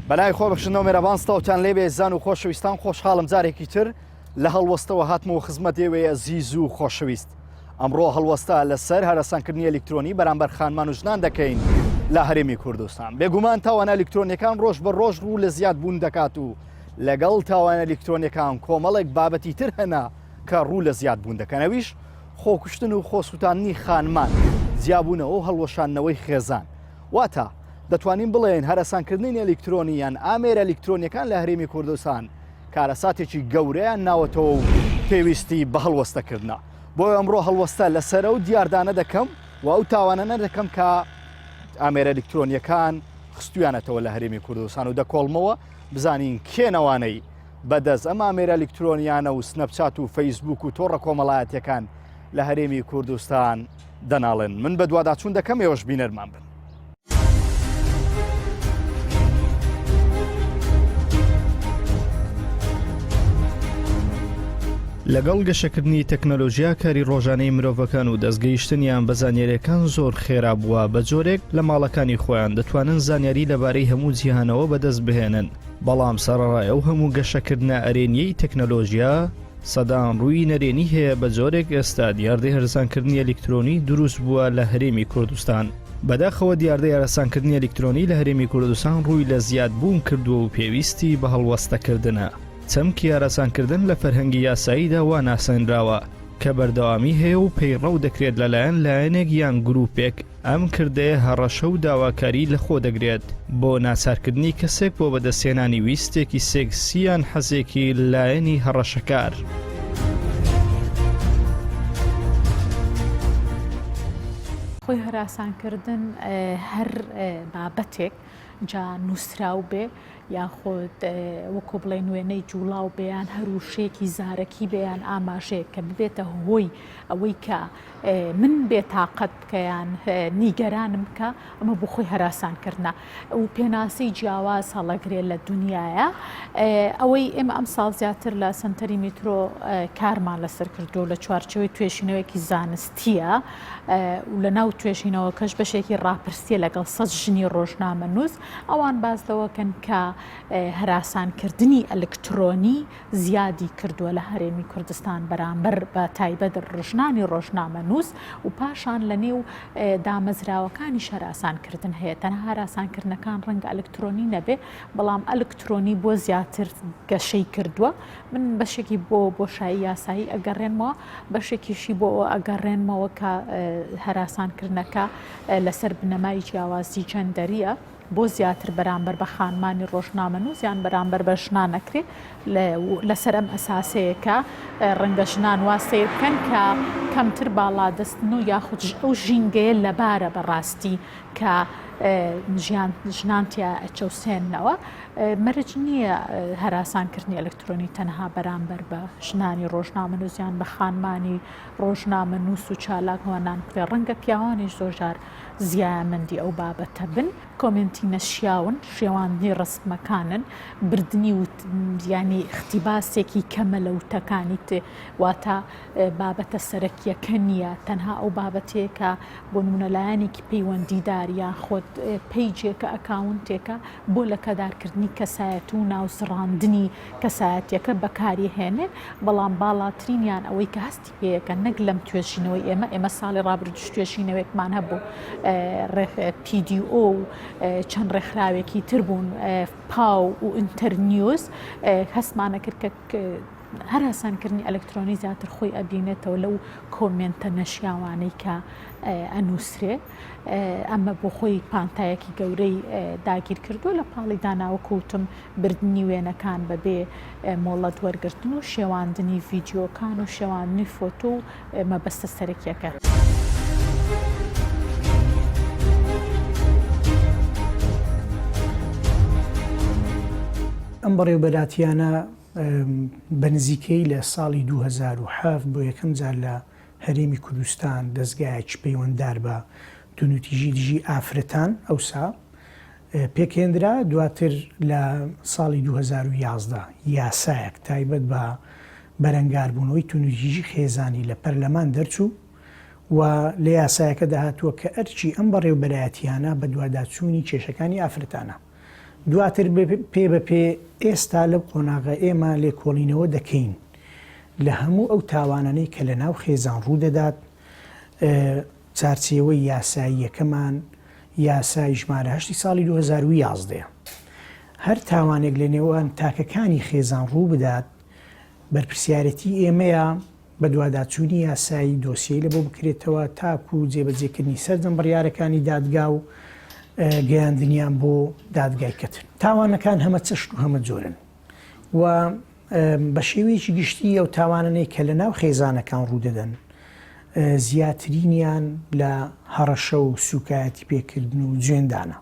بەناوی خۆبەخشندەوە مێرەبان سڵاوتان لێبێ زان و خۆشەویستان خۆشحاڵم جارێکی تر لە هەڵوەستەوە هاتمەوە خزمەت ئێوەی ئەزیز و خۆشەویست ئەمڕۆ هەڵوەستە لەسەر هەرەسانکردنی ئەلیکترۆنی بەرامبەر خانمان و ژنان دەکەین لە هەرێمی کوردستان بێگومان تاوانە ئەلیکترۆنیەکان ڕۆژ بە ڕۆژ ڕوو لە زیاد بوون دەکات و لەگەڵ تاوانە ئەلیکترۆنیەکان کۆمەڵێک بابەتی تر هەنا کە ڕوو لە زیاد بوون دەکەن ئەویش خۆکوشتن و خۆسووتاندنی خانمان جیابوونەوە و هەڵوەشاندنەوەی خێزان واتە دەتوانین بڵێین هەرەسانکردنی ئەلیکترۆنی یان ئامێرە ئەلیکترۆنیەکان لە هەرێمی کوردستان کارەساتێکی گەورەیان ناوەتەوە و پێویستی بە هەڵوەستەکردنە. بۆیە ئەمڕۆ هەڵوەستە لەسەر ئەو دیاردانە دەکەم و ئەو تاوانانە دەکەم کە ئامێرە ئەلیکترۆنیەکان خستویانەتەوە لە هەرێمی کوردستان و دەکۆڵمەوە بزانین کێن ئەوانەی بەدەست ئەم ئامێرە ئەلیکترۆنیانە و سنەپچات و فەیسبوک و تۆڕە کۆمەڵایەتیەکان لە هەرێمی کوردستان دەناڵێن. من بەدواداچوون دەکەم ئێوەش بینەرمان بن. لەگەڵ گەشەکردنی تەکنەلۆژیا کاری ڕۆژانەی مرۆڤەکان و دەستگەیشتنیان بە زانیاریەکان زۆر خێرا بووە بە جۆرێک لە ماڵەکانی خۆیان دەتوانن زانیاری لەبارەی هەموو جیهانەوە بەدەست بهێنن بەڵام سەرەڕای ئەو هەموو گەشەکردنە ئەرێنیەی تەکنەلۆژیا سەدان ڕووی نەرێنی هەیە بە جۆرێک ئێستا دیاردەی هەرزانکردنی ئەلیکترۆنی دروست بووە لە هەرێمی کوردستان. بەداخەوە دیاردەی هەرەسانکردنی ئەلیکترۆنی لە هەرێمی کوردستان ڕووی لە زیادبوون کردووە و پێویستی بە هەڵوەستەکردنە. چەمکی هەرەسانکردن لە فەرهەنگی یاساییدا وا ناسێنراوە کە بەردەوامی هەیە و پەیڕەو دەکرێت لەلایەن لایەنێک یان گرووپێک، ئەم کردەیە هەڕەشە و داواکاری لەخۆ دەگرێت بۆ ناچارکردنی کەسێک بۆ بەدەستهێنانی ویستێکی سێکسی یان حەزێکی لایەنی هەڕەشەکار. خۆی هەراسانکردن هەر بابەتێک جا نووسراو بێ یاخود وەکو بڵێن وێنەی جوڵاو بێ یان هەر وشەیەکی زارەکی بێ یان ئاماژەیەک کە ببێتە هۆی ئەوەی کە من بێتاقەت بکە یان نیگەرانم بکە ئەمە بۆ خۆی هەراسانکردە و پێناسەی جیاواز هەڵەگرێ لە دنیاە ئەوەی ئێمە ئەم ساڵ زیاتر لە سنتەری میترۆ کارمان لەسەر کردو لە چوارچەوەی توێژینەوەیەکی زانستیە و لە ناو توێژینەوەکەش بەشێکی ڕاپرسیە لەگەڵ سە ژنی ڕۆژنامەنووس ئەوان باس لەوەکەن کە هەراسانکردنی ئەلکترۆنی زیادی کردووە لە هەرێمی کوردستان بەرامبەر بە تایبەت ژنانی ڕۆژنامەنووس و پاشان لە نێو دامەزراوەکانیش هەراسانکردن هەیە تەنها هەراسانکردنەکان ڕەنگە ئەلکترۆنی نەبێ بەڵام ئەلکترۆنی بۆ زیاتر گەشەی کردووە من بەشێکی بۆ بۆشایی یاسایی ئەگەڕێنمەوە بەشێکیشی بۆ ئەوە ئەگەڕێنمەوە کە هەراسانکردنەکە لەسەر بنەمای جیاوازی جەندەریە بۆ زیاتر بەرامبەر بە خانمانی ڕۆژنامەنووس یان بەرامبەر بە ژنان ئەکرێ لەسەر ئەم ئەساسەیە کە ڕەنگە ژنان وا سەیر بکەن کە کەمتر باڵادەستن و یاخود ئەو ژینگەیە لەبارە بەڕاستی کە ژیان ژنان تیا ئەچەوسێننەوە مەرج نییە هەراسانکردنی ئەلکترۆنی تەنها بەرامبەر بە ژنانی ڕۆژنامەنووس یان بە خانمانی ڕۆژنامەنووس و چالاکوانان بکرێت ڕەنگە پیاوانیش زۆرجار زیایەمەندی ئەو بابەتە بن. کۆمێنتی نەشیاون، شێواندنی ڕەسمەکانن، بردنی وت یانی ئیختیباسێکی کەمە لە وتەکانی ت واتە بابەتە سەرەکییەکە نییە، تەنها ئەو بابەتەیە کە بۆ نموونە لایەنێکی پەیوەندیدار یاخود پەیجێکە، ئەکاونتێکە بۆ لەکەدارکردنی کەسایەتی و ناوزڕاندنی کەسایەتییەکە بەکاری هێنێ، بەڵام باڵاترینیان ئەوەی کە هەستی پێیەکە نەک لەم توێژینەوەی ئێمە، ئێمە ساڵی ڕابردووش توێژینەوەیەکمان هەبوو PDO و چەند ڕێکخراوێکی تر بوون پاو و ئینتەرنیوز هەستمانە کرد کە هەراسانکردنی ئەلکترۆنی زیاتر خۆی ئەبینێتەوە لەو کۆمێنتە نەشیاوانەی کە ئەنووسرێ ئەمە بۆ خۆی پانتایەکی گەورەی داگیر کردووە لە پاڵی داناوەکوتم بردنی وێنەکان بەبێ مۆڵەت وەرگرتن و شێواندنی ڤیدیۆکان و شێواندنی فۆتۆ و مەبەستە سەرەکیەکە. ئەم بەڕێوبەراتیانە بە نزیکەیی لە ساڵی 2007 بۆ یەکەم جار لە هەرێمی کوردستان دەزگایەکی پەیوەنددار بە توندوتیژی دژی ئافرەتان ئەوسا پێکهێنرا، دواتر لە ساڵی 2011 یاسایەک تایبەت بە بەرەنگاربوونەوەی توندوتیژی خێزانی لە پەرلەمان دەرچوو و لە یاسایەکەدا هاتووە کە ئەرکی ئەم بەڕێوبەرایەتییانە بەدواداچوونی کێشەکانی ئافرەتانە. دواتر پێ بە پێ ئێستا لەو قۆناغە ئێمە لێکۆڵینەوە دەکەین لە هەموو ئەو تاوانانەی کە لە ناو خێزان ڕوو دەدات، چارچێوەی یاساییەکەمان یاسای ژمارە هەشتی ساڵی 2011 یە. هەر تاوانێک لە نێوان تاکەکانی خێزان ڕوو بدات بەرپرسیارێتی ئێمەیە بەدواداچوونی یاسایی دۆسیەی لەبۆ بکرێتەوە تاکو جێبەجێکردنی سەرجەم بڕیارەکانی دادگا و گەیاندنیان بۆ دادگای کەتن. تاوانەکان هەمەچەشن و هەمەجۆرن و بە شێوەیەکی گشتی ئەو تاوانانەی کە لە ناو خێزانەکان ڕوودەدەن زیاترینیان لە هەڕەشە و سوکایەتی پێکردن و جوێندانە.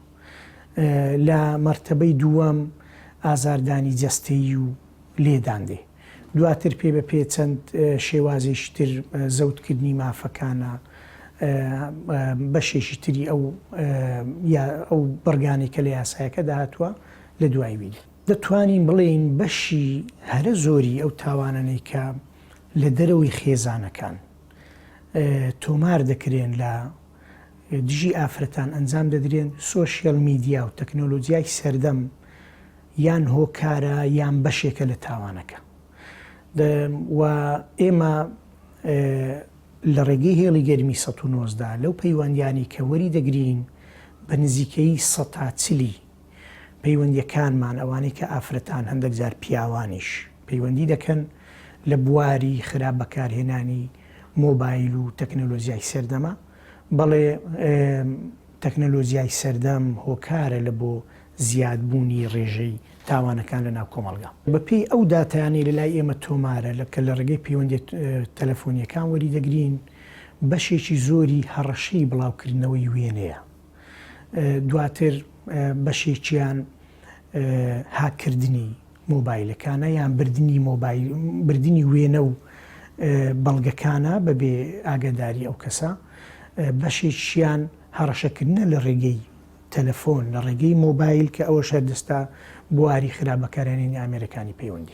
لە مەرتەبەی دووەم ئازاردانی جەستەیی و لێدان دێ. دواتر پێ بە پێ چەند شێوازێکی تر زەوتکردنی مافەکانە، بەشێکی تری ئەو ئەو بڕگانەی کە لە یاسایەکەدا هاتووە لە دوای وی دێ. دەتوانین بڵێین بەشی هەرە زۆری ئەو تاوانانەی کە لە دەرەوەی خێزانەکان تۆمار دەکرێن لە دژی ئافرەتان ئەنجام دەدرێن، سۆشیال میدیا و تەکنۆلۆجیای سەردەم یان هۆکارە یان بەشێکە لە تاوانەکە و ئێمە لە ڕێگەی هێڵی گەرمی 119 لەو پەیوەندیانی کە وەری دەگرین بە نزیکەیی سەتا چلی پەیوەندیەکانمان ئەوانەی کە ئافرەتان هەندێک جار پیاوانیش پەیوەندی دەکەن لە بواری خراپ بەکارهێنانی مۆبایل و تەکنەلۆجیای سەردەمە بەڵێ تەکنەلۆجیای سەردەم هۆکارە لە بۆ زیادبوونی ڕێژەی تاوانەکان لە ناو کۆمەڵگا. بەپێی ئەو داتایانەی لە لای ئێمە تۆمارە لە کە لە ڕێگەی پەیوەندیە تەلەفۆنیەکان وەریدەگرین بەشێکی زۆری هەڕەشەی بڵاوکردنەوەی وێنەیە دواتر بەشێکیان هاککردنی مۆبایلەکانە یان بردنی مۆبایل بردنی وێنە و بەڵگەکانە بەبێ ئاگاداری ئەو کەسە بەشێکیان هەڕەشەکردنە لە ڕێگەی تەلەفۆن لە ڕێگەی مۆبایل کە ئەوەش هەر دەستە بواری خراپ بەکارهێنانی ئامێرەکانی پەیوەندی.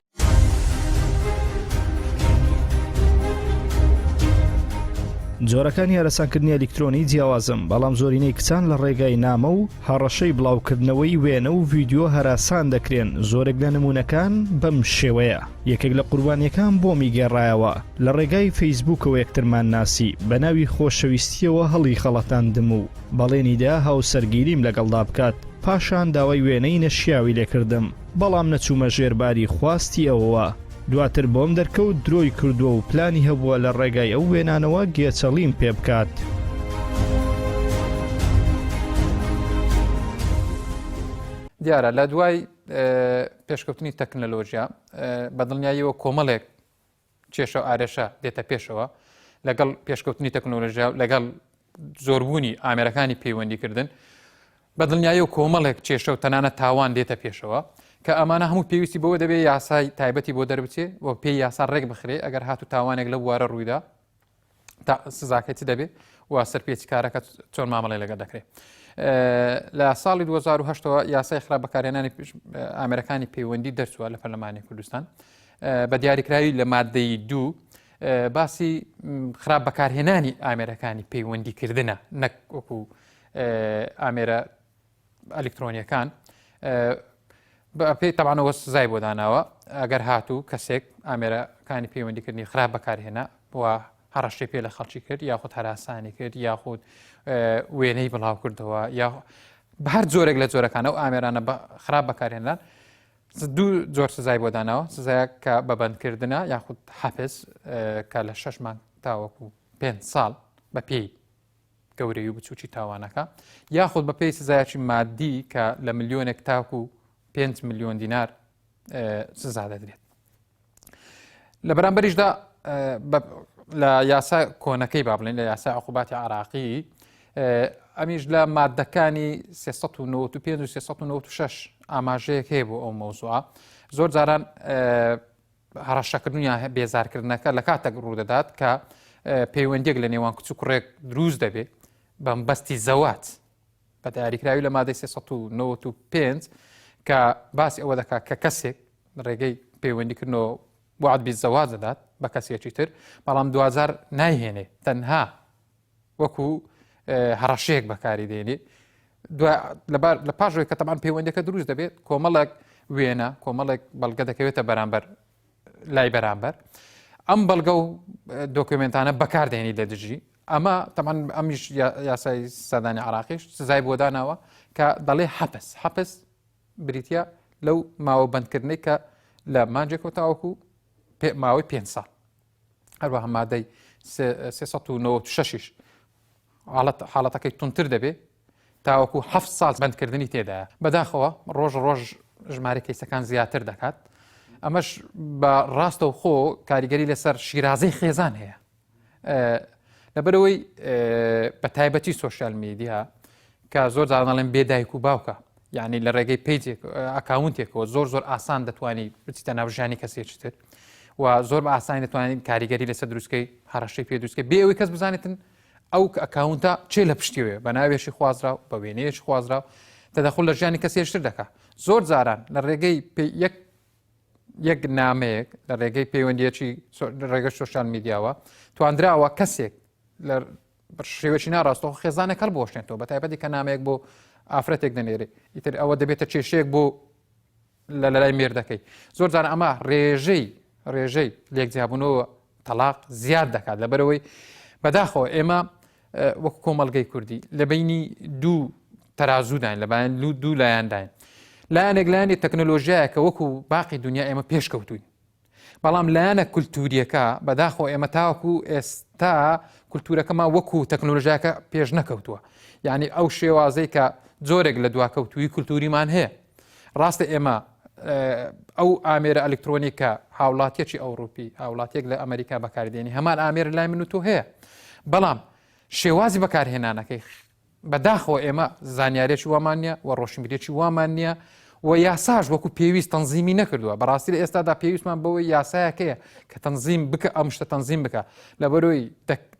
جۆرەکانی هەرەسانکردنی ئەلیکترۆنی جیاوازن، بەڵام زۆرینەی کچان لە ڕێگای نامە و هەڕەشەی بڵاوکردنەوەی وێنە و ڤیدیۆ هەراسان دەکرێن، زۆرێک لە نموونەکان بەم شێوەیە، یەکێک لە قوربانییەکان بۆمی گێڕایەوە، لە ڕێگای فەیسبووکەوە یەکترمان ناسی، بە ناوی خۆشەویستییەوە هەڵیخەڵەتاندم و بەڵێنی دا هاوسەرگیریم لەگەڵدا بکات، پاشان داوای وێنەی نەشیاوی لێکردم، بەڵام نەچوومە ژێر باری خواستی ئەوەوە، دواتر بۆم دەرکەوت درۆی کردووە و پلانی هەبووە لە ڕێگای ئەو وێنانەوە گێچەڵیم پێ بکات. دیارە لە دوای پێشکەوتنی تەکنەلۆژیا بە دڵنیاییەوە کۆمەڵێک کێشە و ئارێشە دێتە پێشەوە لەگەڵ پێشکەوتنی تەکنۆلۆژیا و لەگەڵ زۆربوونی ئامێرەکانی پەیوەندیکردن بە دڵنیایی و کۆمەڵێک کێشە و تەنانەت تاوان دێتە پێشەوە کە ئەمانە هەموو پێویستی بەوە دەبێت یاسای تایبەتی بۆ دەربچێ و پێی یاسا ڕێک بخرێ ئەگەر هاتو تاوانێک لە بوارە ڕوویدا تا سزاکەی چ دەبێ و سەرپێچی کارەکە چۆن مامەڵی لەگەڵ دەکرێت لە ساڵی 2010ەوە یاسای خراپ بەکارهێنانی ئامێرەکانی پەیوەندی دەرچووە لە پەرلەمانی کوردستان بە دیاریکراوی لە مادەی دوو باسی خراپ بەکارهێنانی ئامێرەکانی پەیوەندیکردنە نەک وەکو ئامێرە ئەلکترۆنیەکان پێی تەبانەوە سزای بۆ داناوە ئەگەر هاتوو کەسێک ئامێرەکانی پەیوەندیکردنی خراپ بەکارهێنا و هەڕەشەی پێ لە خەڵکی کرد یاخود هەراسانی کرد یاخود وێنەی بڵاو کردەوە یا بە هەر جۆرێک لە جۆرەکان ئەو ئامێرانە خراپ بەکارهێنران دوو جۆر سزای بۆ داناوە سزایەک کە بە بەندکردنە یاخود حەپس کە لە شەش مانگ تاوەکو پێ ساڵ بە پێی گەورەی و بچوکی تاوانەکە یاخود بە پێی سزایەکی مادی کە لە ملیۆنێک تاکو 5 ملیۆن دینار سزا دەدرێت لە بەرامبەریشدا لە یاسا کۆنەکەی با بڵێن لە یاسای عقوباتی عراقی ئەمیش لە مادەکانی 395 و 396 ئاماژەیەک هەیە بۆ ئەو مەوزوعە زۆر جاران هەڕەشەکردن یا بێزارکردنەکە لە کاتێک ڕوودەدات کە پەیوەندیەک لە نێوان کچ و کوڕێک دروست دەبێت بەمبەستی زەوات بە دیاریکراوی لە مادەی 395 کە باسی ئەوە دەکات کە کەسێک ڕێگەی پەیوەندیکردنەوە وعد بالزواج دەدات بە کەسێکی تر بەڵام دوجار نایهێنێ تەنها وەکو هەڕەشەیەک بەکاری دێنێ. لە پاش کە تەمان پەیوەندەکە دروست دەبێت کۆمەڵێک وێنە کۆمەڵێک بەڵگە دەکەوێتە بەرامبەر لای بەرامبەر ئەم بەڵگە و دۆکیومێنتانە بەکاردێنی لە دژی ئەمە تەمان ئەمیش یاسای سادانی عراقیش سزای بۆ داناوە کە دەڵێ حەپس حەپس بریتە لەو ماوە بەندکردنەی کە لە مانجێکەوە تاوەکو ماوەی پێ ساڵ هەروەها مادەی 396 حاڵەتەکەی تونتر دەبێ تاوەکو هەفت ساڵ بەندکردنی تێدایە. بەداخەوە ڕۆژ ڕۆژ ژمارەی کەیسەکان زیاتر دەکات، ئەمەش بە ڕاستەوخۆ کاریگەری لەسەر شیرازەی خێزان هەیە. لەبەرەوەی بە تایبەتی سۆشیال میدیا کە زۆر جاران دەڵێن بێ دایک و باوکە یعنی لە ڕێگەی page ێک account ێکەوە زۆر زۆر ئاسان دەتوانی بچیتە ناو ژیانی کەسێکی تر و زۆر بە ئاسانی دەتوانین کاریگەری لەسەر دروستکەی هەڕەشەی پێ دروستکە بێ ئەوەی کەس بزانێتن ئەو account ە چێ لە پشتیەوەیە بە ناوێکی خوازراو بە وێنەیەکی خوازراو تەدەخول لە ژیانی کەسێشتر دەکا زۆر جاران لە ڕێگەی یەک یەک نامەیەک لە ڕێگەی پەیوەندیەکی ڕێگە سۆشیال میدیاوە تواندراوە کەسێک لە شێوەی ناڕاستەوە خێزانێک هەڵبوەشێنێتەوە بە تایبەتی کە نامەیەک بۆ ئافرەتێک دەنێرێ ئیتر ئەوە دەبێتە کێشەیەک بۆ لە لەلای مێردەکەی زۆر جار ئەمە ڕێژەی ڕێژەی لێکجیابوونەوە تەلاق زیاد دەکات لەبەرەوەی بەداخەوە ئێمە وەک کۆمەلگەی کوردی لە بینی دوو تەرازووداین لەبایەن لو دوو لایەنداین لایەنێک لایەنی تەکنەلۆژیایە کە وەکو باقی دنیا ئێمە پێشکەوتوین بەڵام لایەنە کولتوریەکە بەداخەوە ئێمە تاوەکو ئێستا کولتورەکەمان وەکو تەکنۆلۆژیاکە پێش نەکەوتووە یعنی ئەو شێوازەی کە جۆرێک لە دواکەوتووی کولتوریمان هەیە ڕاستە ئێمە ئەو ئامێرە ئەلکترۆنیکە هاوڵاتیەکی ئەوروپی هاوڵاتیەک لە ئەمریکا بەکاردێنی هەمان ئامێر لای من و تۆ هەیە بەڵام شێوازی بەکارهێنانەکەی بەداخەوە ئێمە زانیارێکی وامان نییە و ڕۆشنبیرێکی وامان نییە و یاساش وەکو پێویست تەنزیمی نەکردووە بەڕاستی لە ئێستادا پێویستمان بەوەی یاسایەکەیە کە تەنزیم بکە ئەم شتە تەنزیم بکە لەبەرەوەی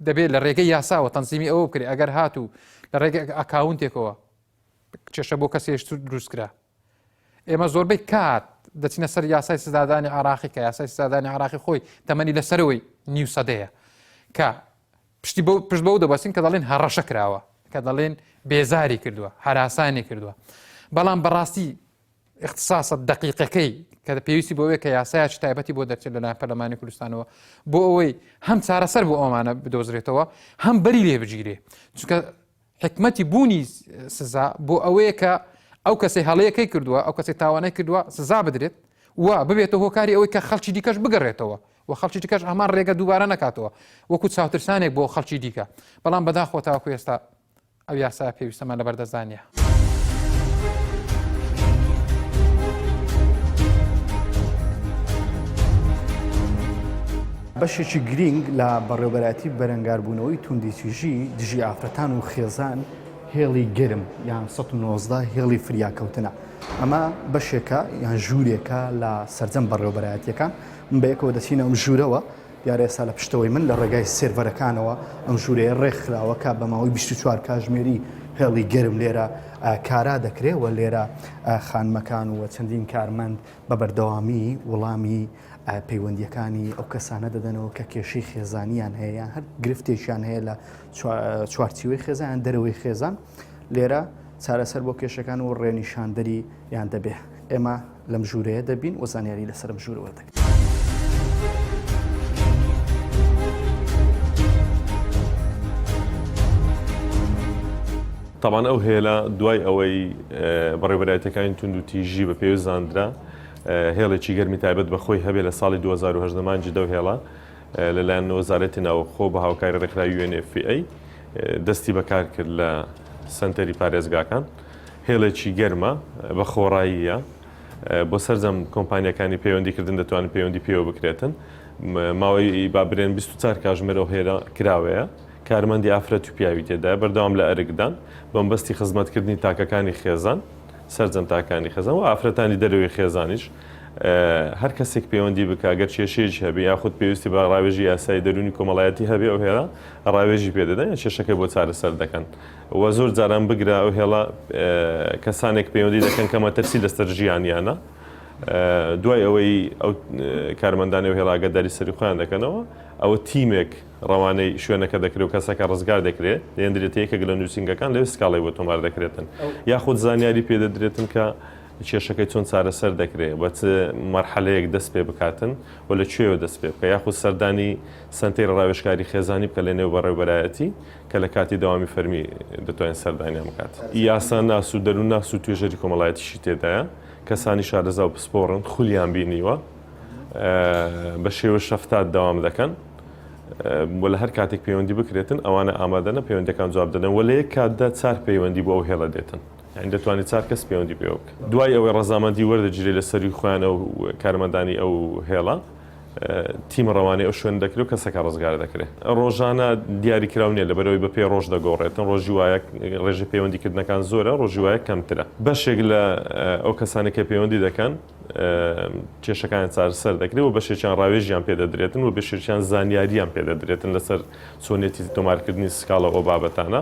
دەبێت لە ڕێگەی یاساوە تەنزیمی ئەوە بکرێت ئەگەر هاتوو لە ڕێگە account ێکەوە کێشە بۆ کەسێشتر دروستکرا ئێمە زۆربەی کات دەچینە سەر یاسای سزادانی عراقی کە یاسای سزادانی عراقی خۆی تەمەنی لەسەرەوەی نیو سەدەیە کە پشتی بەو پشت بەو دەبەستین کە دەڵێن هەڕەشە کراوە کە دەڵێن بێزاری کردووە هەراسانی کردووە بەڵام بەڕاستی اختصاصە دقیقەکەی کە پێویستی بۆ کە یاسایەکی تایبەتی بۆ دەرچێت لەلایەن پەرلەمانی کوردستانەوە بۆ ئەوەی هەم چارەسەر بۆ ئەوانە بدۆزرێتەوە هەم بەری لێ بگیرێ چونکە حکمەتی بوونی سزا بۆ ئەوەیە کە ئەو کەسەی هەڵەیەکەی کردووە ئەو کەسەی تاوانەی کردووە سزا بدرێت و ببێتە هۆکاری ئەوەی کە خەڵکی دیکەش بگەڕێتەوە و خەڵکی دیکەش هەمان ڕێگە دووبارە نەکاتەوە وەکو چاوترسانێک بۆ خەڵکی دیکە بەڵام بەداخەوە تاوەکو ئێستا ئەو یاسا پێویستەمان لەبەردەستدا نییە. بەشێکی گرینگ لە بەڕێوەبەرایەتی بەرەنگاربوونەوەی توندوتیژی دژی ئافرەتان و خێزان هێڵی گەرم یان 119 هێڵی فریاکەوتنە. ئەمە بەشێکە یان ژوورێکە لە سەرجەم بەڕێوەبەرایەتییەکان. من بەیەکەوە دەچینە ئەم ژوورەوە. دیارە ئێستا لە پشتەوەی من لە ڕێگای سێرڤەرەکانەوە ئەم ژوورەیە ڕێکخراوە کە بە ماوەی 24 کاژمێری هێڵی گەرم لێرە کارا دەکرێ و لێرە خانمەکان و چەندین کارمەند بە بەردەوامی وڵامی پەیوەندییەکانی ئەو کەسانە دەدەنەوە کە کێشەی خێزانیان هەیە یان هەر گرفتێکیان هەیە لە چوارچیوەی خێزان یان دەرەوەی خێزان لێرە چارەسەر بۆ کێشەکان و ڕێنیشاندەری یان دەبێ ئێمە لەم ژوورەیە دەبین و زانیاری لەسەر ئەم ژوورە وەردەگرین. تەبعەن ئەو هێلە دوای ئەوەی بەڕێوەبەرایەتیەکانی توندوتیژی بە پێویست زاندرا هێڵێکی گەرمی تایبەت بە خۆی هەبێ لە ساڵی 2018 مانگی دە هێڵە لەلایەن وەزارەتی ناوخۆ بە هاوکاری ڕێکخراوی UNFPA دەستی بەکار کرد لە سەنتەری پارێزگاکان هێڵێکی گەرمە بە خۆڕاییە بۆ سەرجەم کۆمپانیەکانی پەیوەندیکردن دەتوانن پەیوەندی پێوە بکرێتن ماوەی با برێن 24 کاژمێر ئەو هێرە کراوەیە کارمەندی ئافرەت و پیاوی تێدایە بەردەوام لە ئەرکدان بەمبەستی خزمەتکردنی تاکەکانی خێزان سەرجەم تاکانی خێزان و ئافرەتانی دەرەوەی خێزانیش هەر کەسێک پەیوەندی بکە گەر کێشەیەکی هەبێ یاخود پێویستی بە ڕاوێژی یاسایی دەروونی کۆمەڵایەتی هەبێ ئەو هێڵە ڕاوێژی پێ دەدەن یان کێشەکەی بۆ چارەسەر دەکەن و زۆر جاران بگرە ئەو هێڵە کەسانێک پەیوەندی دەکەن کە مەترسی لەسەر ژیانیانە دوای ئەوەی ئەو کارمەندانی ئەو هێڵە ئاگاداری سەری خۆیان دەکەنەوە ئەوە تیمێک. ڕەوانەی شوێنەکە دەکرێت و کەسەکە ڕزگار دەکرێت، دەهێندرێتە یەکێک لە نووسینگەکان لەوێ سکاڵای بۆ تۆمار دەکرێتن یاخود زانیاری پێ دەدرێتن کە کێشەکەی چۆن چارەسەر دەکرێت بە چ مەرحەلەیەک دەست پێ بکاتن و لە کوێوە دەست پێ بکە یاخود سەردانی سەنتەری ڕاوێژکاری خێزانی بکە لە نێو بەڕێوبەرایەتی کە لە کاتی دەوامی فەرمی دەتوانێت سەردانیان بکات. یاساناس و دەروونناس و توێژەری کۆمەڵایەتیشی تێدایە، کەسانی شارەزا و پسپۆڕن، خولیان بینیوە، بە شێوەی شەفتات دەوام دەکەن و لە هەر کاتێک پەیوەندی بکرێتن ئەوانە ئامادەنە پەیوەندەکان جواب دەدەن و لە یەک کاتدا چار پەیوەندی بۆ ئەو هێڵە دێتن. یانی دەتوانێت چار کەس پەیوەندی پێوە بکە. دوای ئەوەی ڕەزامەندی وەردەگیرێت لە سەرووی خۆیان ئەو کارمەندانی ئەو هێڵە تیم ڕەوانەی ئەو شوێنە دەکرێت و کەسەکە ڕزگار دەکرێت. ڕۆژانە دیاری کراو نییە لەبەرئەوەی بەپێی ڕۆژ دەگۆڕێتن، ڕۆژی وایە ڕێژەی پەیوەندی کردنەکان زۆرە، ڕۆژی وایە کەمترە. بەشێک لە ئەو کەسانەی کە پەیوەندی دەکەن کێشەکانیان چارەسەر دەکرێت و بەشێکیان ڕاوێژیان پێ دەدرێتن و بەشێکیان زانیاریان پێ دەدرێتن لەسەر چۆنیەتی تۆمارکردنی سکاڵا و ئەو بابەتانە.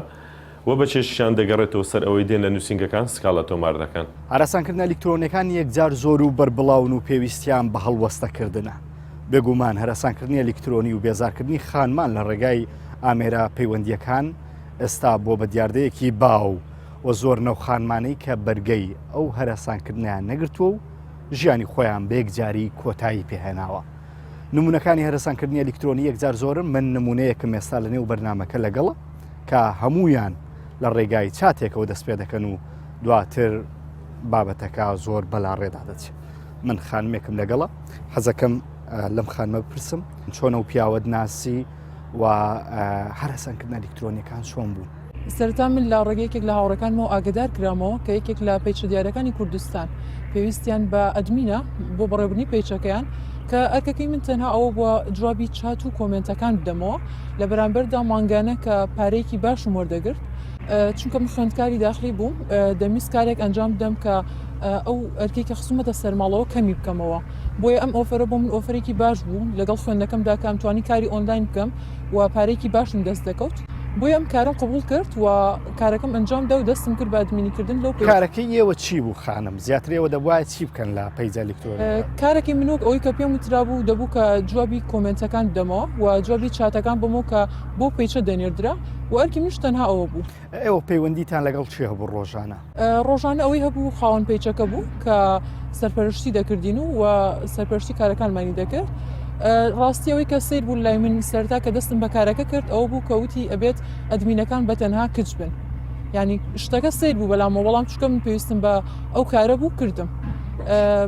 و بەشێکیشیان دەگەڕێتەوە سەر ئەوەی دێن لە نووسینگەکان سکاڵا تۆمار دەکەن. هەراسانکردنە ئەلیکترۆنیەکان یەکجار زۆر و بەربڵاون و پێویستیان بە هەڵوەستەکردنە. بێگومان هەراسانکردنی ئەلیکترۆنی و بێزارکردنی خانمان لە ڕێگای ئامێرە پەیوەندییەکان ئێستا بووە بە دیاردەیەکی باو و زۆر نەو خانمانەی کە بەرگەی ئەو هەراسانکردنەیان نەگرتووە و ژیانی خۆیان بە یەکجاری کۆتایی پێهێناوە. نمونەکانی هەرەسانکردنی ئەلیکترۆنی یەکجار زۆرن من نمونەیەکم ئێستا لە نێو بەرنمەکە لەگەڵە کە هەمویان لە ڕێگای چاتێکەوە دەست پێ دەکەن و دواتر بابەتەکە زۆر بەلا ڕێدا دەچێت من خانمێکم لەگەڵە حەزەکەم لەم خانمە بپرسم چۆنە و پیاوەت ناسی و هەرەسەنکردن ئەلیکترۆنیەکان چۆن بوو؟ سەرەتا من لە ڕێگەی یەکێک لە هاوڕێکانمەوە ئاگەدار کرامەوە کە یەکێک لە page ە دیارەکانی کوردستان پێویستیان بە admin ە بۆ بەڕێوەبردنی page ەکەیان کە ئەرکەکەی من تەنها ئەوە بووە جوابی چات و comment ەکان بدەمەوە لە بەرامبەردا مانگانە کە پارەیەکی باشم وەردەگرت چونکە من خوێندکاری داخلی بووم دەمویست کارێک ئەنجام بدەم کە ئەو ئەرکەی کە خستومەتە سەرماڵەوە کەمی بکەمەوە بۆیە ئەم offer ە بۆ من offer ێکی باش بوو لەگەڵ خوێندنەکەمدا کە ئەمتوانی کاری ئۆنلاین بکەم و پارەیەکی باشم دەست دەکەوت بۆیە ئەم کارەم قبوڵ کرد و کارەکەم ئەنجام دا و دەستم کرد بە admin ی کردن لەو page. کارەکەی ئێوە چی بوو خانم؟ زیاتر ئێوە دەبوایە چی بکەن لە page ە ئەلیکترۆنیەکان؟ کارەکەی من وەک ئەوەی کە پێم وترابوو دەبوو کە جوابی comment ەکان بدەمەوە و جوابی چاتەکان بەمەوە کە بۆ page ە دەنێردرا و ئەرکی منیش تەنها ئەوە بوو. ئێوە پەیوەندیتان لەگەڵ کێ هەبوو ڕۆژانە؟ ڕۆژانە ئەوەی هەبوو خاوەن page ەکە بوو کە سەرپەرشتی دەکردین و سەرپەرشتی کارەکانمانی دەکرد. ڕاستی ئەوەی کە سیر بوو لای من سەرتا کە دەستم بە کارەکە کرد ئەوە بوو کە وتی ئەبێت admin ەکان بە تەنها کچ بن ینی شتەکە سیر بوو بەلامەوە بەڵام چکە من پێویستم بە ئەو کارە بوو کردم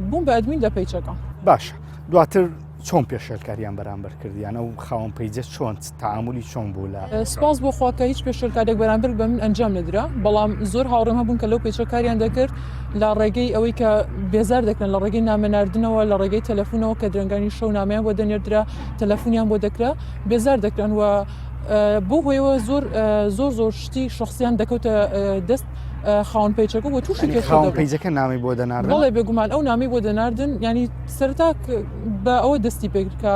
بووم بە admin لە page ەکە باشە دواتر چۆن پێشێلکاریان بەرامبەر کردیان ئەو خاوەن page ە چۆن تەعامولی چۆن بوو لە سپاس بۆ خوا کە هیچ پێشێلکاریەک بەرامبەر بە من ئەنجام نەدرا بەڵام زۆر هاوڕێم هەبوون کە لەو page ە کاریان دەکرد لە ڕێگەی ئەوەی کە بێزار دەکرن لە ڕێگەی نامە ناردنەوە لە ڕێگەی تەلەفونەوە کە درەنگانی شەو نامەیان بۆ دەنێردرا تەلەفونیان بۆ دەکرا بێزار دەکران و بۆ هۆیەوە زۆر زۆر زۆر شتی شخصیان دەکەوتە دەست خاوەن page ەکە و تووشی کێشە خاوەن page ەکە نامی بۆ دەناردن بەڵێ بێگومان ئەو نامی بۆ دەناردن ینی سەرەتا بە ئەوە دەستی پێکرد کە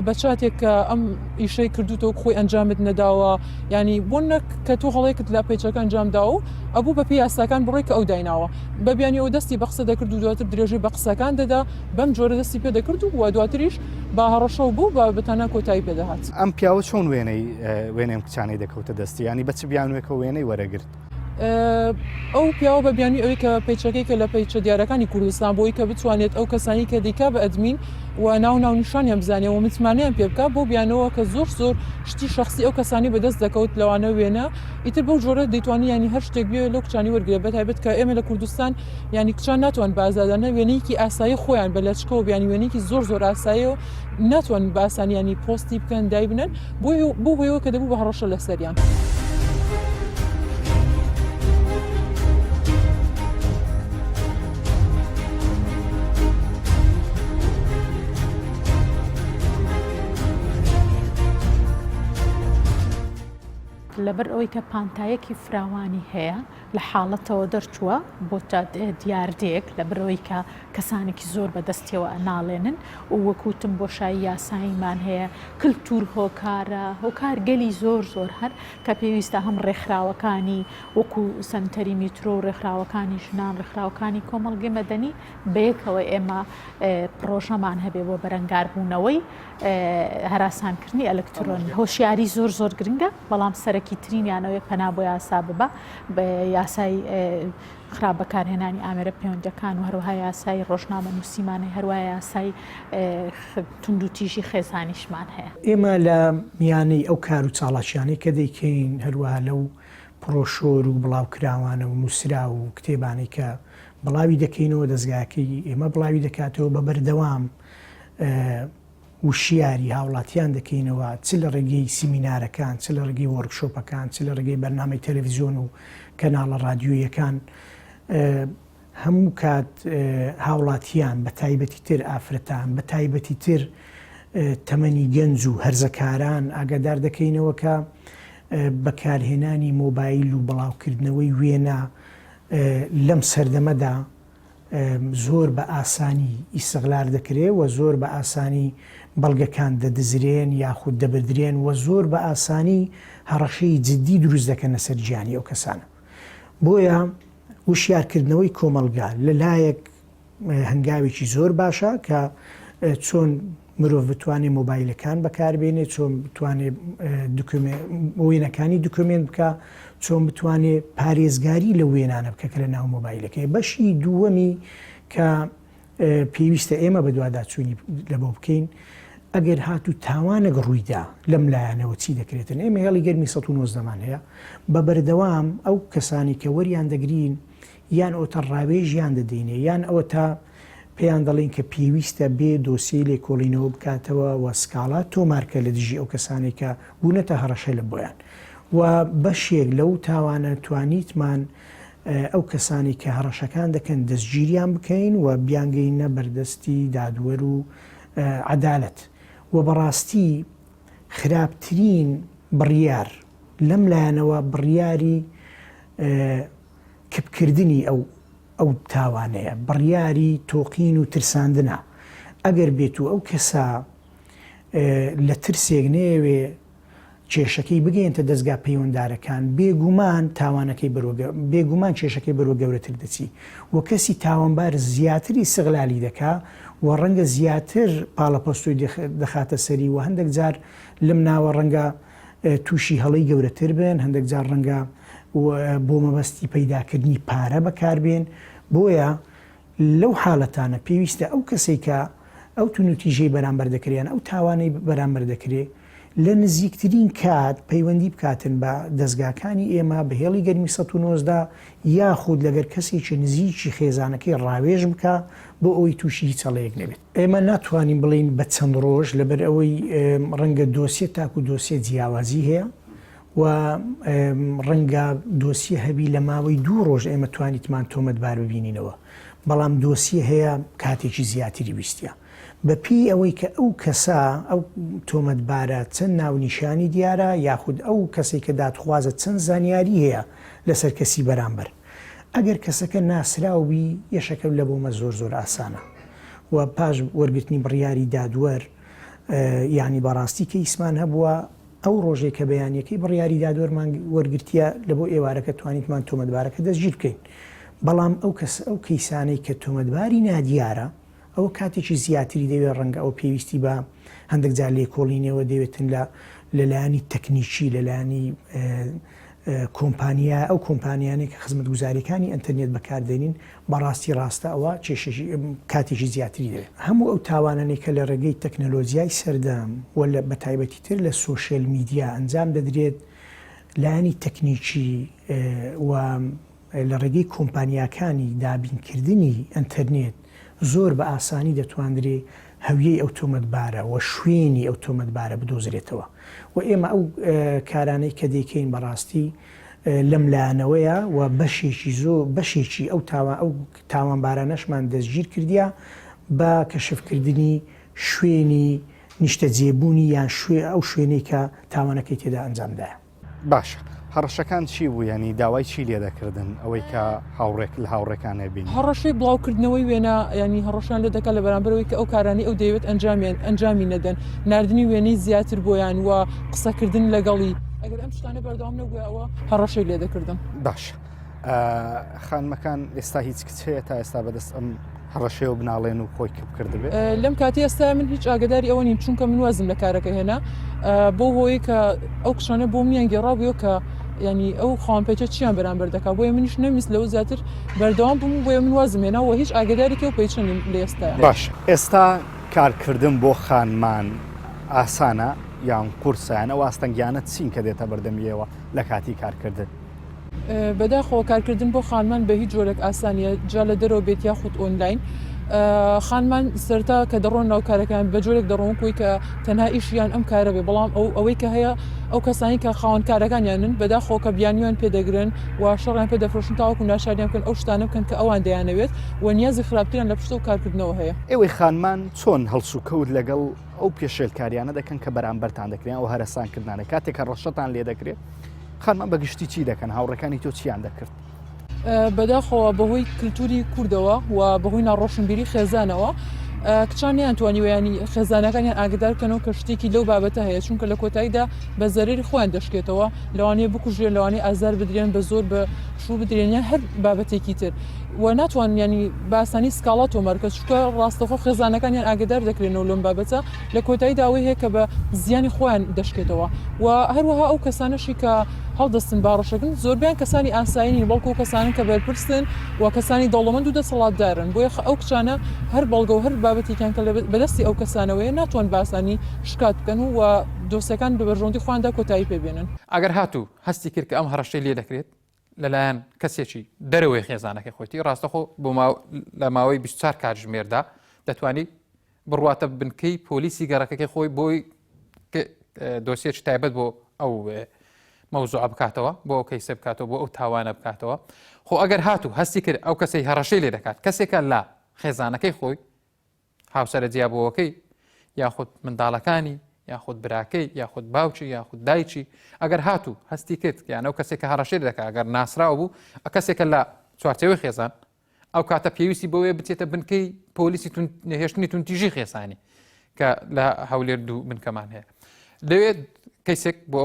بە چاتێک کە ئەم ئیشەی کردوتەوە خۆی ئەنجامت نەداوە ینی بۆ نەک کە تۆ هەڵەیەکت لە page ەکە ئەنجام داوە و ئەبوو بە پێی یاساکان بڕۆی کە ئەو دایناوە بە بیانی ئەو دەستی بە قسە دەکرد و دواتر درێژەی بە قسەکان دەدا بەم جۆرە دەستی پێ دەکرد و دواتریش بە هەڕەشە و بەو بابەتانە کۆتایی پێدەهات. ئەم پیاوە چۆن وێنەی وێنەی ئەم کچانەی دەکەوتە دەستی یانی بە چ بیانوێکەوە وێنەی وەرەگرت؟ ئەو پیاوە بە بیانوی ئەوەی کە page ەکەی کە لە page ە دیارەکانی کوردستان بۆی کە بتوانێت ئەو کەسانی کە دەیکا بە admin و ناو ناونیشانیان بزانێ و متمانەیان پێ بکا بۆ بیانەوە کە زۆر زۆر شتی شخصی ئەو کەسانی بەدەست دەکەوت لەوانە وێنە ئیتر بەو جۆرە دەیتوانی ینی هەر شتێک بێ لەو کچانی وەرگێ بەتایبەت کە ئێمە لە کوردستان ینی کچان ناتوان بە ئازادانە وێنەیەکی ئاسایی خۆیان بە لەچکەوە بیانی وێنەیەکی زۆر زۆر ئاسایی و ناتوان بە ئاسانی ینی پۆستی بکەن دایبنن بۆ هۆیەوە کە دەبوو بە هەڕەشە لەسەریان. لەبەر ئەوەی کە پانتایەکی فراوانی هەیە لە حاڵەتەوە دەرچووە بۆتە دیاردەیەک لەبەر ئەوەی کە کەسانێکی زۆر بە دەستیەوە ئەناڵێنن و وەک وتم بۆشایی یاساییمان هەیە کلتور هۆکارە هۆکار گەلی زۆر زۆر هەن کە پێویستە هەم ڕێکخراوەکانی وەکو سەنتەری میترۆ و ڕێکخراوەکانی ژنان ڕێکخراوەکانی کۆمەڵگەی مەدەنی بەیەکەوە ئێمە پڕۆژەمان هەبێ بۆ بەرەنگاربوونەوەی هەراسانکردنی ئەلکترۆنی. هۆشیاری زۆر زۆر گرنگە، بەڵام سەرەکی ترینیان ئەوەیە پەنا بۆ یاسا ببە، یاسای خراپ بەکارهێنانی ئامێرە پەیوەندیەکان و هەروەها یاسای ڕۆژنامەنووسیمان هەیە، هەروەها یاسای توندوتیژی خێزانیشمان هەیە. ئێمە لە میانەی ئەو کار و چاڵاکیانەی کە دەیکەین، هەروەها لەو پڕۆشۆر و بڵاوکراوانە و نووسراو و کتێبانەی کە بڵاوی دەکەینەوە، دەزگاکەی ئێمە بڵاوی دەکاتەوە، بە بەردەوام وشیاری هاوڵاتیان دەکەینەوە، چ لە ڕێگەی سیمینارەکان، چ لە ڕێگەی وۆرکشۆپەکان، چ لە ڕێگەی بەرنامەی تەلەفزیۆن و کەناڵە ڕادیۆییەکان، هەموو کات هاوڵاتیان بە تایبەتی تر ئافرەتان، بە تایبەتی تر تەمەنی گەنج و هەرزەکاران ئاگادار دەکەینەوە کە بەکارهێنانی مۆبایل و بڵاوکردنەوەی وێنە لەم سەردەمەدا زۆر بە ئاسانی ئیسغلال دەکرێ و زۆر بە ئاسانی بەڵگەکان دەدزرێن یاخود دەبردرێن و زۆر بە ئاسانی هەڕەشەی جدی دروست دەکەنە سەر گیانی ئەو کەسانە. بۆیە وشیارکردنەوەی کۆمەڵگا لە لایەک هەنگاوێکی زۆر باشە کە چۆن مرۆڤ بتوانێ مۆبایلەکان بەکاربێنێ، چۆن بتوانێ وێنەکانی دکۆمێنت بکا، چۆن بتوانێ پارێزگاری لەو وێنانە بکە کە لە ناو مۆبایلەکەی. بەشی دووەمی کە پێویستە ئێمە بەدواداچوونی لەبۆ بکەین، ئەگەر هاتوو تاوانێک ڕوویدا لەم لایەنەوە چی دەکرێتن؟ ئێمە هێڵی گەرمی 119 مان هەیە، بە بەردەوام ئەو کەسانی کە وەریان دەگرین یان ئەوەتا ڕاوێژیان دەدەینێ یان ئەوەتا پێیان دەڵێین کە پێویستە بێ دۆسیەی لێکۆڵینەوە بکاتەوە و سکاڵا تۆمارکە لە دژی ئەو کەسانەی کە بوونەتە هەڕەشە لە بۆیان و بەشێک لەو تاوانە توانیتمان ئەو کەسانەی کە هەڕەشەکان دەکەن دەستگیریان بکەین و بیانگەینە بەردەستی دادوەر و عەدالەت و بەڕاستی خراپترین بڕیار لەم لایەنەوە بڕیاری کپکردنی ئەو ئەو تاوانەیە، بڕیاری تۆقین و ترساندنە، ئەگەر بێتو ئەو کەسە لە ترسێک نەیەوێ کێشەکەی بگەیەنتە دەزگا پەیوەندارەکان، بێگومان تاوانەکەی بەرەو بێگومان کێشەکەی بەرەو گەورەتر دەچی و کەسی تاوانبار زیاتر ئیستغلالی دەکا و ڕەنگە زیاتر پاڵەپەستۆی دەخاتە سەری و هەندێک جار لەم ناوە ڕەنگە تووشی هەڵەی گەورەتر بن، هەندێک جار ڕەنگە بۆ مەبەستی پەیداکردنی پارە بەکاربێن، بۆیە لەو حالەتانە پێویستە ئەو کەسەی کە ئەو توندوتیژیەی بەرامبەر دەکرێ یان ئەو تاوانەی بەرامبەر دەکرێ لە نزیکترین کات پەیوەندی بکاتن بە دەزگاکانی ئێمە بە هێڵی گەرمی 119 یاخود لەگەر کەسێکی نزیکی خێزانەکەی ڕاوێژ بکا بۆ ئەوەی تووشی هیچ هەڵەیەک نەبێت. ئێمە ناتوانین بڵێین بە چەند ڕۆژ لەبەر ئەوەی ڕەنگە دۆسیە تاکو دۆسیە جیاوازی هەیە و ڕەنگە دۆسیە هەبی لە ماوەی دوو ڕۆژ ئێمە توانیتمان تۆمەتبار ببینینەوە بەڵام دۆسیە هەیە کاتێکی زیاتری ویستە بە پێی ئەوەی کە ئەو کەسە ئەو تۆمەتبارە چەند ناونیشانی دیارە یاخود ئەو کەسێک کە دادخوازە چەند زانیاری هەیە لەسەر کەسی بەرامبەر ئەگەر کەسەکە ناسراو بی یەشەکە لە بۆمە زۆر زۆر ئاسانە و پاش وەرگرتنی بڕیاری دادوەر یانی بەڕاستی کەیسمان هەبووە ئەو ڕۆژەی کە بەیانیەکەی بڕیاری دادوەرمان وەرگرتیە لە بۆ ئێوارەکە توانیتمان تۆمەتبارەکە دەستگیر بکەین بەڵام ئەو کەس ئەو کەیسانەی کە تۆمەتباری نادیارە ئەوە کاتێکی زیاتری دەوێت ڕەنگە ئەو پێویستی بە هەندێک جار لێکۆڵینەوە دەوێتن لە لەلایەنی تەکنیکی لەلایەنی کۆمپانیا ئەو کۆمپانیانەی کە خزمەتگوزاریەکانی ئەنتەرنێت بەکاردێنین بەڕاستی ڕاستە ئەوە کێشێکی کاتێکی زیاتری دەوێت. هەموو ئەو تاوانانەی کە لە ڕێگەی تەکنەلۆجیای سەردەم و لە بەتایبەتی تر لە سۆشیال میدیا ئەنجام دەدرێت لایەنی تەکنیکی و لە ڕێگەی کۆمپانیاکانی دابینکردنی ئەنتەرنێت زۆر بە ئاسانی دەتواندرێ هەویەی ئەو تۆمەتبارە و شوێنی ئەو تۆمەتبارە بدۆزرێتەوە و ئێمە ئەو کارانەی کە دەیکەین بەڕاستی لەم لایەنەوەیە و بەشێکی زۆ بەشێکی ئەو تاوان ئەو تاوانبارانەشمان دەستگیر کردیە بە کەشفکردنی شوێنی نیشتەجێبوونی یان شوێ ئەو شوێنەی کە تاوانەکەی تێدا ئەنجامدایە. باشە هەڕەشەکان چی بوو یانی داوای چی لێ دەکردن ئەوەی کە هاوڕێک لە هاوڕێکانێ بینی؟ هەڕەشەی بڵاوکردنەوەی وێنە یانی هەڕەشان لێ دەکات لە بەرامبەرەوەی کە ئەو کارانەی ئەو دەیەوێت ئەنجامیان ئەنجامی نەدەن ناردنی وێنەی زیاتر بۆیان و قسەکردن لەگەڵی ئەگەر ئەم شتانە بەردەوام نەبووە ئەوە هەڕەشەی لێ دەکردن. باشە خانمەکان ئێستا هیچ کچ هەیە تا ئێستا بەدەست ئەم هەڕەشەیەوە بناڵێن و خۆی کپ کردبێ؟ لەم کاتی ئێستا من هیچ ئاگداری ئەوە نیم چونکە من وازم لە کارەکە هێنا بۆ هۆی کە ئەو کچانە بۆ منیان گێڕابووە کە ینی ئەو خاوەن page ە چیان بەرامبەر دەکا بۆیە منیش نەمویست لەوە زیاتر بەردەوام بووم بۆیە من وازم هێنا و هیچ ئاگدارێکی ئەو page ە نیم لە ئێستا. باش ئێستا کارکردن بۆ خانمان ئاسانە یان قورسە یان ئەو ئاستەنگیانە چین کە دێتە بەردەمی ئێوە لە کاتی کارکردن؟ بەداخەوە کارکردن بۆ خانمان بە هیچ جۆرێک ئاسان نییە جا لە دەرەوە بێت یاخود ئۆنلاین خانمان سەرتا کە دەڕۆن ناو کارەکان بە جۆرێک دەڕۆن کوی کە تەنها ئیشیان ئەم کارە بێ بەڵام ئەو ئەوەی کە هەیە ئەو کەسانی کە خاوەن کارەکانیانن بەداخەوە کە بیانویان پێدەگرن و شەڕیان پێ دەفرۆشن تاوەکو ناچاریان بکەن ئەو شتانە بکەن کە ئەوان دەیانەوێت و نیازی خراپتریان لە پشتەوە کارکردنەوە هەیە. ئێوەی خانمان چۆن هەڵسوکەوت لەگەڵ ئەو پێشێلکاریانە دەکەن کە بەرامبەرتان دەکرێن ئەو هەرەسانکردنانە کاتێک هەڕەشەتان لێ دەکرێت خانمان بە گشتی چی دەکەن؟ هاوڕێکانی تۆ چیان دەکرد؟ بەداخەوە بەهۆی کلتوری کوردەوە و بەهۆی ناڕۆشنبیری خێزانەوە کچان نەیانتوانیوە ینی خێزانەکانیان ئاگدار بکەنەوە کە شتێکی لەو بابەتە هەیە چونکە لە کۆتاییدا بە زەرەری خۆیان دەشکێتەوە لەوانەیە بکوژرێن لەوانەیە ئازار بدرێن بە زۆر بە شوو بدرێن یان هەر بابەتێکی تر و ناتوانن ینی بە ئاسانی سکاڵا تۆمار بکەن چونکە ڕاستەوخۆ خێزانەکانیان ئاگدار دەکرێنەوە لەم بابەتە لە کۆتاییدا ئەوەی هەیە کە بە زیانی خۆیان دەشکێتەوە و هەروەها ئەو کەسانەشی کە هەڵدەستن بە هەڕەشەکردن زۆربەیان کەسانی ئاسایی نین بەڵکو کەسانن کە بەرپرسن و کەسانی دەوڵەمەند و دەسەڵاتدارن بۆیە ئەو کچانە هەر بەڵگە و هەر بابەتێکیان کە بەدەستی ئەو کەسانەوەیە ناتوان بە ئاسانی شکات بکەن و دۆسیەکان بە بەرژەوەندی خۆیاندا کۆتایی پێ بێنن. ئەگەر هاتوو هەستی کرد کە ئەم هەڕەشەی لێ دەکرێت لەلایەن کەسێکی دەرەوەی خێزانەکەی خۆیتی ڕاستەخۆ بۆ لە ماوەی 24 کاتژمێردا دەتوانیت بڕواتە بنکەی پۆلیسی گەڕەکەکەی خۆی بۆی دۆسیەکی تایبەت بۆ ئەو مەوزوع بکاتەوە بۆ ئەو کەیسە بکاتەوە بۆ ئەو تاوانە بکاتەوە خۆ ئەگەر هاتوو هەستی کرد ئەو کەسەی هەڕەشەی لێ دەکات کەسێکە لە خێزانەکەی خۆی هاوسەرە جیابووەکەی یاخود منداڵەکانی یاخود براکەی یاخود باوکی یاخود دایکی ئەگەر هاتوو هەستی کرد یان ئەو کەسێک کە هەڕەشەی دەکات ئەگەر ناسراو بوو کەسێکە لە چوارچێوەی خێزان ئەو کاتە پێویستی بەوەیە بچێتە بنکەی پۆلیسی نەهێشتنی تونتیژی خێزانی کە لە هەولێر دوو بنکەمان هەیە لەوێ کەیسێک بۆ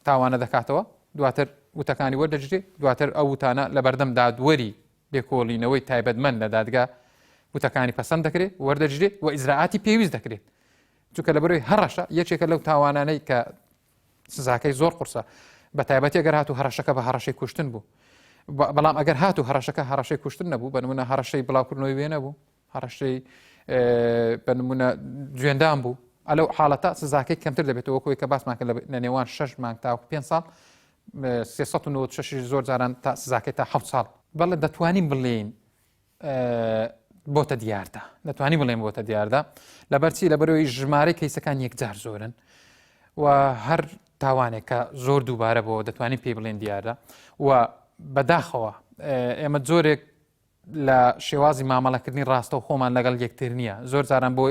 تاوانە دەکاتەوە دواتر وتەکانی وەردەگیرێت دواتر ئەو وتانە لە بەردەم دادوەری لێکۆڵینەوەی تایبەتمەند لە دادگا وتەکانی پەسەند دەکرێت وەردەگیرێت و ئیجرائاتی پێویست دەکرێت چونکە لە بەرەوەی هەڕەشە یەکێکە لەو تاوانانەی کە سزاکەی زۆر قورسە بە تایبەتی ئەگەر هاتوو هەڕەشەکە بە هەڕەشەی کوشتن بوو بەڵام ئەگەر هاتوو هەڕەشەکە هەڕەشەی کوشتن نەبوو بە نمونە هەڕەشەی بڵاوکردنەوەی وێنە بوو هەڕەشەی بە نمونە جوێندان بوو ئەلو حاڵەتە سزاکەی کەمتر دەبێتەوە کۆی کە باسمان کرد لە نێوان 6 مانگ تاوەکو 5 ساڵ 396 زۆر جاران تا سزاکەی تا 7 ساڵ بەڵێ دەتوانین بڵێین بۆتە دیاردە دەتوانین بڵێن بۆتە دیاردە لەبەرچی لەبەرەوەی ژمارەی کەیسەکان یەکجار زۆرن و هەر تاوانێک کە زۆر دووبارە بۆ دەتوانین پێی بڵێن دیارە و بەداخەوە ئێمە جۆرێک لە شێوازی مامەڵەکردنی ڕاستە و خۆمان لەگەڵ یەکتر نییە زۆر جاران بۆ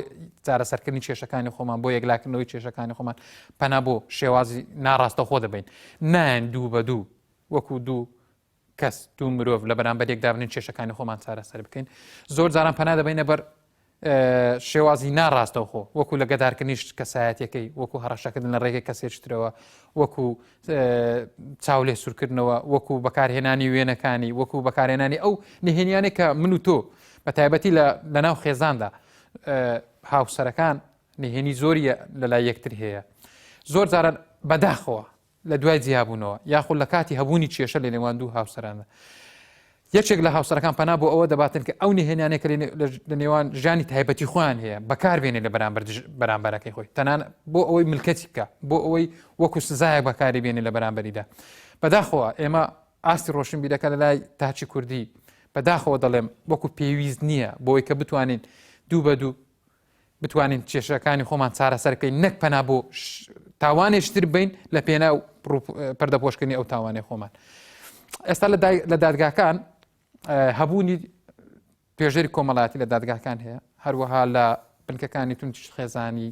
چارەسەرکردنی کێشەکانی خۆمان بۆ یەکلاکردنەوەی کێشەکانی خۆمان پەنا بۆ شێوازی ناڕاستە خۆ دەبین نایەن دوو بە دوو وەکو دوو کەس دوو مرۆڤ لە بەرامبەر یەک دابنین کێشەکانی خۆمان چارەسەر بکەین زۆر جاران پەنا دەبینە بەر شێوازی ناڕاستەوخۆ وەکو لە گەدارکردنیش کەسایەتەکەی وەکو هەڕەشەکردن لە ڕێگەی کەسێکترەوە وەکو چاولێ سوورکردنەوە وەکو بەکارهێنانی وێنەکانی وەکو بەکارهێنانی ئەو نهێنیانێک کە من و تۆ بە تایبەتی لە ناو خێزاندا هاوسەرەکان نهێنی زۆری لە لای یەکتر هەیە زۆر جاران بەداخەوە لە دوای جیابوونەوە یاخود لە کاتی هەبوونی کێشە لە نێوان دوو هاوسەراندا یەکێک لە هاوسەرەکان پەنا بۆ ئەوە دەباتن کە ئەو نهێنیانەی کە لە نێوان ژیانی تایبەتی خۆیان هەیە بەکاربێنێ لە بەرامبەر بەرامبەرەکەی خۆی تەنان بۆ ئەوەی ملکەچی بکە بۆ ئەوەی وەکو سزایەک بەکاری بێنێ لە بەرامبەریدا بەداخەوە ئێمە ئاستی ڕۆشنبیرەکە لە لای تاچی کوردی بەداخەوە دەڵێم وەکو پێویست نییە بۆی کە بتوانین دوو بە دوو بتوانین کێشەکانی خۆمان چارەسەر بکەین نەک پەنا بۆ تاوانێکی تر بین لە پێناو پەردەپۆشکردنی ئەو تاوانەی خۆمان ئێستا لە دادگاکان هەبوونی توێژەری کۆمەڵاتی لە دادگاکان هەیە هەروەها لە بنکەکانی تونتیش خێزانی.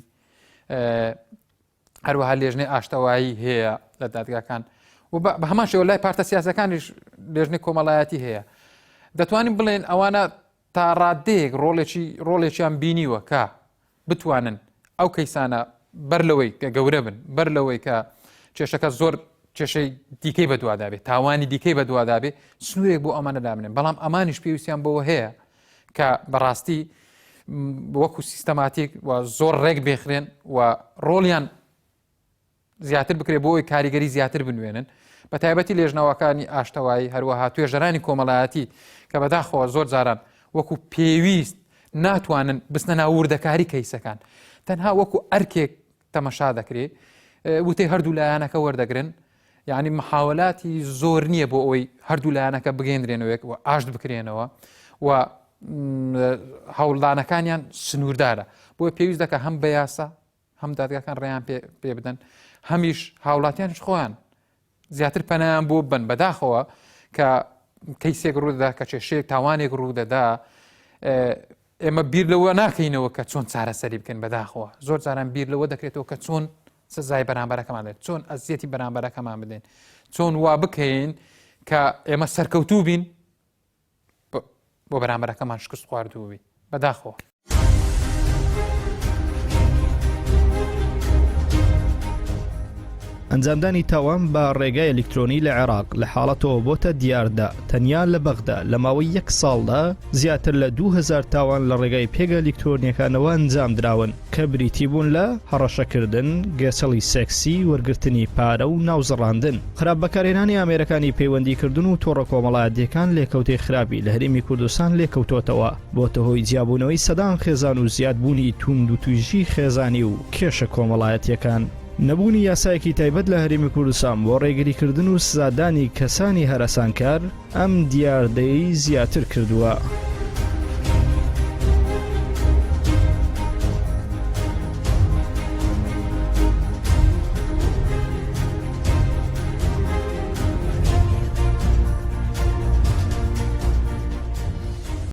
هەروەها لێژنەی ئاشتەوایی هەیە لە دادگاکان و بە هەمان شێوە لای پارتە سیاسەکانیش لێژنەی کۆمەڵایەتی هەیە دەتوانین بڵێن ئەوانە تا ڕادەیەک ڕۆڵێکی ڕۆڵێکیان بینیوە کە بتوانن ئەو کەیسانە بەر لەوەی کە گەورە بن بەر لەوەی کە کێشەکە زۆر کێشەی دیکەی بەدوادابێت تاوانی دیکەی بەدوادابێ سنوورێک بۆ ئەمانە دابنێن بەڵام ئەمانیش پێویستیان بەوە هەیە کە بەڕاستی وەکو سیستەماتیک و زۆر ڕێک بێخرێن و ڕۆڵیان زیاتر بکرێت بۆ ئەوەی کاریگەری زیاتر بنوێنن بە تایبەتی لێژنەوەکانی ئاشتەوایی هەروەها توێژەرانی کۆمەڵایەتی کە بەداخەوە زۆر جاران وەکو پێویست ناتوانن بستنە ناو وردەکاری کەیسەکان تەنها وەکو ئەرکێک تەمەشا دەکرێت وتەی هەردوو لایەنەکە وەردەگرن یعنی محاولاتی زۆر نییە بۆ ئەوەی هەردوو لایەنەکە بگەندرێنەوەیەک و ئاشت بکرێنەوە و هەوڵدانەکانیان سنووردارە بۆیە پێویست دەکە هەم بە یاسا هەم دادگاکان ڕێیان پێ بدەن هەمیش هاوڵاتیانش خۆیان زیاتر پەنایان بۆ بن بەداخەوە کە کەیسێک ڕوودەدا کە کێشەیەک تاوانێک ڕوودەدا ئێمە بیر لەوە ناکەینەوە کە چۆن چارەسەری بکەین بەداخەوە زۆر جاران بیر لەوە دەکرێتەوە کە چۆن سزای بەرامبەرەکەمان دێت چۆن ئەزیەتی بەرامبەرەکەمان بدەین چۆن وا بکەین کە ئێمە سەرکەوتوو بین بۆ بەرامبەرەکەمان شکست خواردوو بی بەداخەوە. ئەنجامدانی تاوان بە ڕێگای ئەلیکترۆنی لە عێراق لە حاڵەتەوە بۆتە دیاردە، تەنیا لە بەغدا لە ماوەی یەک ساڵدا زیاتر لە 2000 تاوان لە ڕێگای پێگە ئەلیکترۆنیەکانەوە ئەنجامدراون کە بریتی بوون لە هەڕەشەکردن، گێچەڵی سێکسی، وەرگرتنی پارە و ناوزڕاندن. خراپ بەکارهێنانی ئامێرەکانی پەیوەندیکردن و تۆڕە کۆمەڵایەتییەکان لێکەوتەی خراپی لە هەرێمی کوردستان لێکەوتۆتەوە، بۆتە هۆی جیابوونەوەی سەدان خێزان و زیادبوونی تووندوتیژی خێزانی و کێشە کۆمەڵایەتییەکان. نەبوونی یاسایەکی تایبەت لە هەرێمی کوردستان بۆ ڕێگریکردن و سزادانی کەسانی هەرەسانکار، ئەم دیاردەیەی زیاتر کردووە.